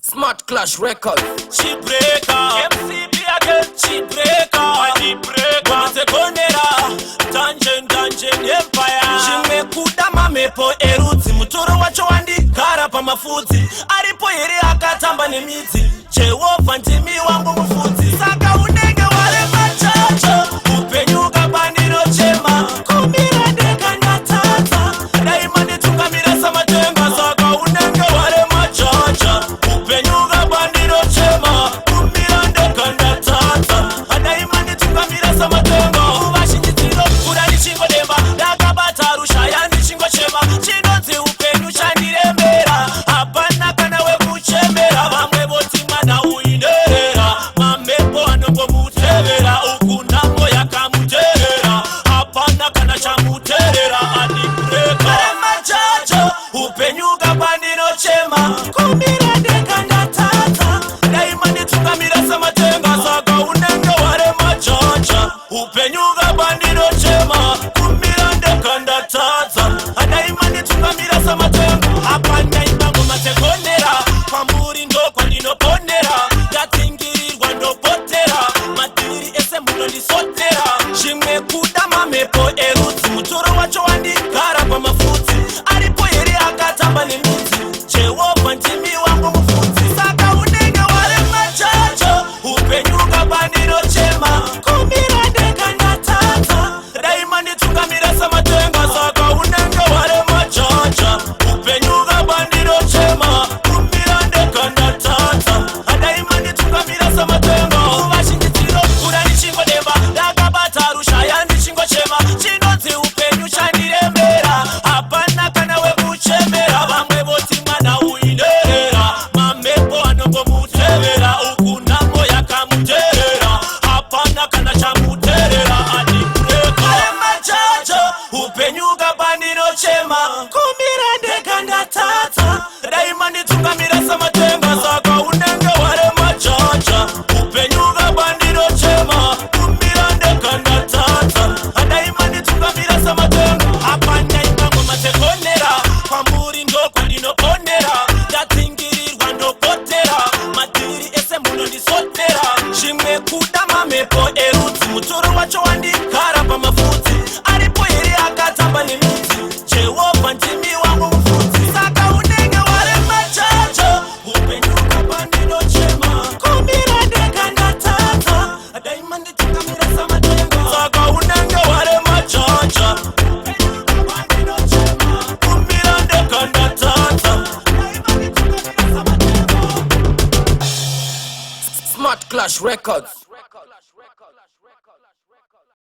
Smart Clash Records. She breaker, MCP again. She breaker, she breaker. Sekonera, Dungeon, Dungeon Empire. Zvimwe kuda mamhepo erudzi, mutoro wacho wandigara pamafudzi. Aripo here akatamba nemidzi? Jehovha ndimi wangu mufudzi, saka unenge warema chacho. Upenyu ukapandinochema, kumira ndega ndatadza. Dai manditungamira samatenga, saka unenge warema chacha. Upenyu ukapandinochema, kumira ndega ndatadza. Dai manditungamira samatenga. Nguva zhinji dzinokura ndichingodemba, ndakabata rushaya ndichingochema. Chinonzi upenyu chandiremera, hapana kana wekuchemera. Vamwe voti mwana uinerera, mamhepo anongomutevera. Uku nhamo yakamuterera, hapana kana chamuterera. Adikureka machacho, upenyu kapandinochema, kumira ndega ndatadza. Dai manditungamira samatenga, saka unenge warema chacha. Upenyu kapandinochema, kumira ndega ndatadza. Dai manditungamira samatenga. Hapana imba tekonera, kwamuri ndokwandinoponera. Ndatsingirirwa ndopotera, madhiri ese munondisotera. Zvimwe kuda mamhepo erudzi, mutoro wacho wandigara pamafudzi. Aripo here akatamba nemidzi? Jehovha ndimi wangu mufudzi, saka unenge warema chacho. Upenyu kapandinochema, kumira ndega ndatadza. Dai manditungamira samatenga, saka unenge warema chacha. Upenyu kapandinochema, kumira ndega ndatadza. Dai manditungamira samatenga. Nguva zhinji dzinokura ndichingodemba, ndakabata rushaya ndichingochema. Chinonzi upenyu chandiremera, hapana kana wekuchemera. Vamwe voti mwana uinerera, mamhepo anongomutevera. Uku nhamo yakamuterera, hapana kana chamuterera. Adikureka machacho, upenyu kapandinochema, kumira ndega ndatadza. Dai manditungamira samatenga, saka unenge warema chacha. Upenyu kapandinochema, kumira ndega ndatadza. Dai manditungamira samatenga. Hapana imangoma tekonera, kwamuri ndokwandinoponera. Ndatsingirirwa ndopotera, madhiri ese munondisotera. Zvimwe kuda mamhepo erudzi, mutoro wacho wandigara pamafudzi. Aripo here akatamba nemidzi? Jehovha ndimi wangu mufudzi, saka unenge warema chacho. Upenyu kapandinochema, kumira ndega ndatadza. Dai manditungamira samatenga, saka unenge warema chacha. Kumira ndega ndatadza. Dai manditungamira samatenga. Smart Clash Records.